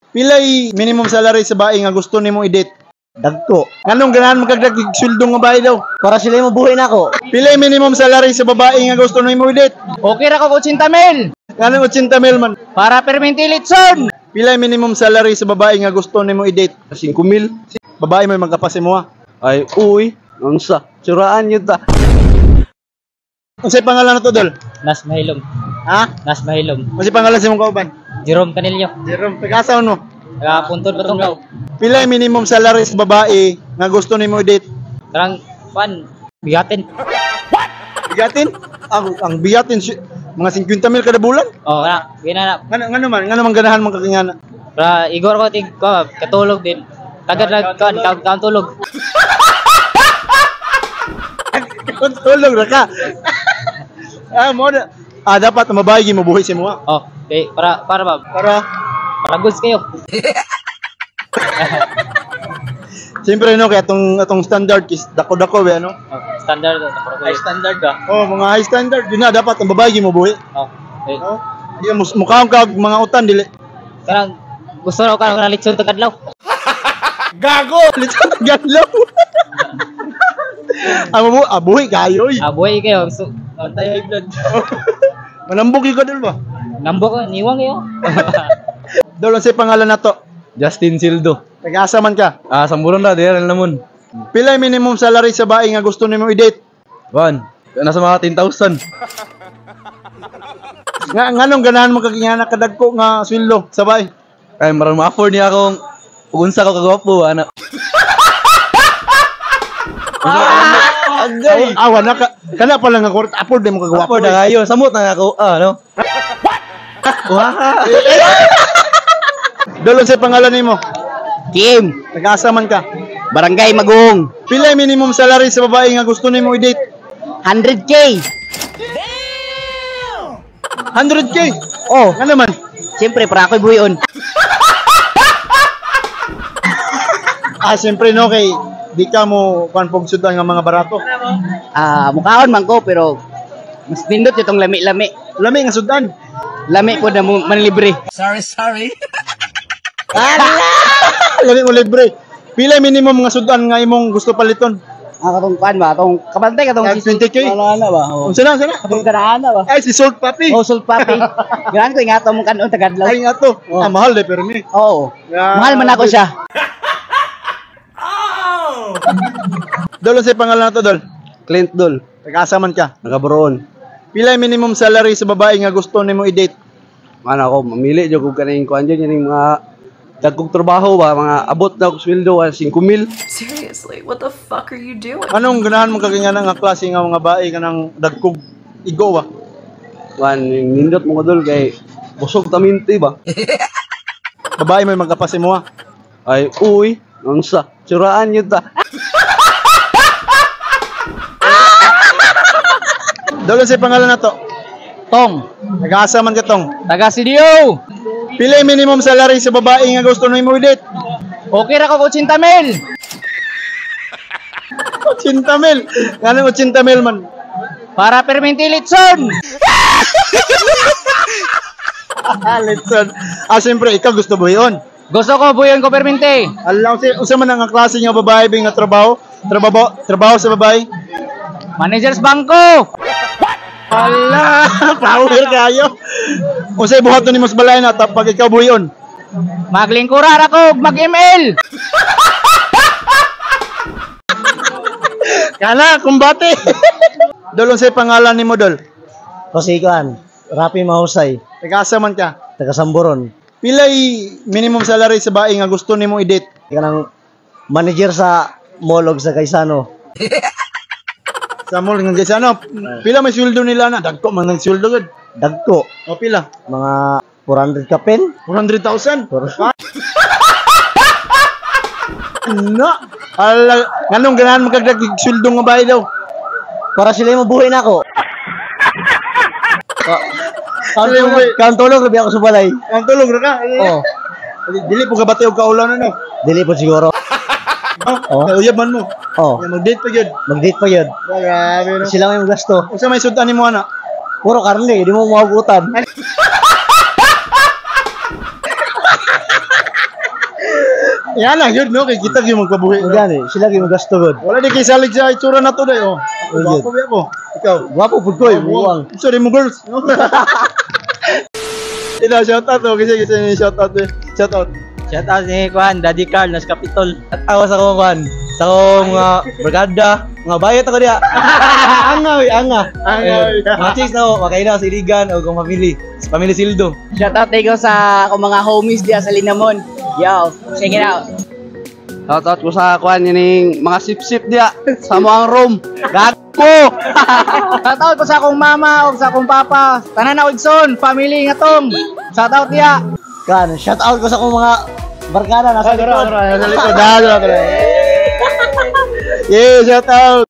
Pilay minimum salary sa bae nga gusto nimo i-date? Dagko. Nganong ganahan mo kag sweldo nga bae daw? Para sila yung mabuhay na ako. Pilay minimum salary sa babae nga gusto nimo i-date? Okay ra ko 80 mil. Nganong 80 mil man? Para perminti litson. Pilay minimum salary sa babae nga gusto nimo i-date? 5 mil. Babae may magkapas mo ha. Ay, uy. Unsa? Suraan yun ta. Unsay pangalan na to, Dol? Nas Mahilom. Ha? Nas Mahilom. Unsay pangalan sa imong kauban? Jerome Canello. Jerome, taga-asa no? Taga Puntod Batong. Pilay minimum salary sa babae nga gusto nimo i-date? Karang fan bigatin. Bigatin? Ang bigatin mga 50 mil kada bulan? Oh, kana gina na. Ngano man ganahan man kakingana? Para igor ko tig ko katulog din. Tagad lang kan kan tulog. Tulog ra ka. Ah, mo na. Ah, dapat ang babae gi mabuhi sa imo. Oh, kay para para ba? Para Para goods kayo. siyempre no kay atong standard is dako-dako ba no? Oh, standard to. High standard ba? Oh, mga high standard yun na dapat ang babae gi mabuhi. Oh. Eh, No? Di mo mukhaon kag mga utan dili. Karang gusto raw ka ng litson tagadlaw. Litson gadlaw. Ang mabu abuhi kayo. Oy. Ah, buhay kayo. Gusto antay high blood. Manambog gyud ka dol ba? Nambo ko niwang kayo. Dol, unsay pangalan nato? Justin Sildo. Taga-asa man ka? Ah, samburon ra dire namon. Pilay minimum salary sa bae nga gusto nimo i-date? One. Nasa mga 10,000. Nga nganong ganahan mo kag ingana kadagko nga sweldo sa bae? Ay, maron ma-afford niya akong unsa ko kagwapo ana. Agay. Awa na ka kana pa lang nga kwarta afford mo kagwapo. Afford na kayo. Samot na ako. Ah, no? Wah. Dol, unsay pangalan nimo? Kim, Taga-asa man ka? Barangay Maguong. Pilay minimum salary sa babae nga gusto nimo i-date? 100K. 100K. Oh, Nga naman? siyempre para ako'y buhion. Ah, siyempre no kay di ka mo kuan pog sudan nga mga barato. Ah, mukhaon man ko pero mas nindot itong lami-lami. Lami nga sudan. Lami po na mo manlibre. Lami mo libre. Pila minimum nga sudan nga imong gusto paliton? Ah, katong kuan ba? Katong kabantay katong Ah, 20K? Ano ano ba? Oh. Unsa na, unsa na? Katong kanaan ba? Ay, si Salt Papi. Oh, salt papi. Ganahan ko ingato mong kanon tagadlaw. Ay nga to. Oh. Ah, mahal de pero ni. Oo. Ah, Mahal man ako siya. Dol, unsay pangalan nato, Dol? Clint Dol. Taga-asa man ka? Nakabaroon. Pila minimum salary sa babae nga gusto nimo i-date? Mana ako mamili jud kog kaning kuan jud yaning mga dagkog trabaho ba mga abot na og sweldo 5 mil. Seriously, what the fuck are you doing? Anong ganahan mo kagingana nga klase nga mga bae kanang dagkog igo ba? Kuan nindot mo ko dol kay busog taminti ba. Babae may magkapas mo ha. Ay, uy, unsa? Suraan yun ta. Dol, unsay pangalan nato? Tong. Taga-asa man ka, Tong? Taga CDO. Pila minimum salary sa babae nga gusto nimo i-date? Okay ra ko 80 mil. 80 mil. Nganong 80 mil man? Para perminti litson. Ah, litson. Ah, siyempre, ikaw gusto buhion. Gusto ko buyon ko perminti. Alam, unsa man ang klase nga babae ba nga trabaho? Trabaho sa babae? Managers bangko. Ala, power kayo. Unsay buhaton nimo sa balay na pag ikaw buhion? Maglingkura ra ko mag-ML. Kana, kumbate. Dol, unsay pangalan nimo, Dol? Kasi kuan, Rapi Mahusay, Taga-asa man ka? taga Samburon. Pilay minimum salary sa bae nga gusto nimo i-date? Kanang manager sa mall og sa Gaisano. Sa mall nga Gaisano, pila may sweldo nila na? Dagko man ng sweldo gud. Dagko, O pila? mga 400 kapin. 400,000. No. Ala, nganong ganahan mo kag sweldo nga bae daw? Para sila yung mabuhay na ako. Sila yung mabuhay. Kaon tulog, rabi ako sa balay. Ang tulog ra ka. Oo. Dili po ka bati og kaulan ano. Dili po siguro. Oh. Uyab man mo. Oh, Ya, mag-date pa gyud. mag-date pa yun. Grabe no. Sila may gasto. Unsa may sudan nimo ana? Puro karne, di mo mahugutan. Yan lang yun, no? Kay kita gyud magpabuhi. No? Gani, sila gyud magasto gud. Wala di kay salig sa itsura na to day, oh. Oh, Gwapo ba ako? Ikaw. Gwapo pud ko, eh, buwang. Sorry mo, girls. No? Ila, shout out, oh. Kasi ni shout out, eh. Shout out. Shout out ni Kuan, Daddy Carl, nas Capitol. At ako sa akong kuan, sa akong mga barkada, mga bayot ako diya. Anga, oy, anga. Anga, oy. Mga chicks na ako, makaila sa Iligan o kung family. Sa family Sildo. Shout out tayo sa akong mga homies diya sa Linamon. Yo, check it out. Shout out ko sa kuan ining mga sip-sip diya sa mga room. Gago. Shout out ko sa akong mama o sa akong papa. Tanan na Igsoon, family nga tong. Shout out diya. Kan, shout out ko sa akong mga barkada nasa likod. Nasa likod. Ah, dara, dara. Yeah, shout out.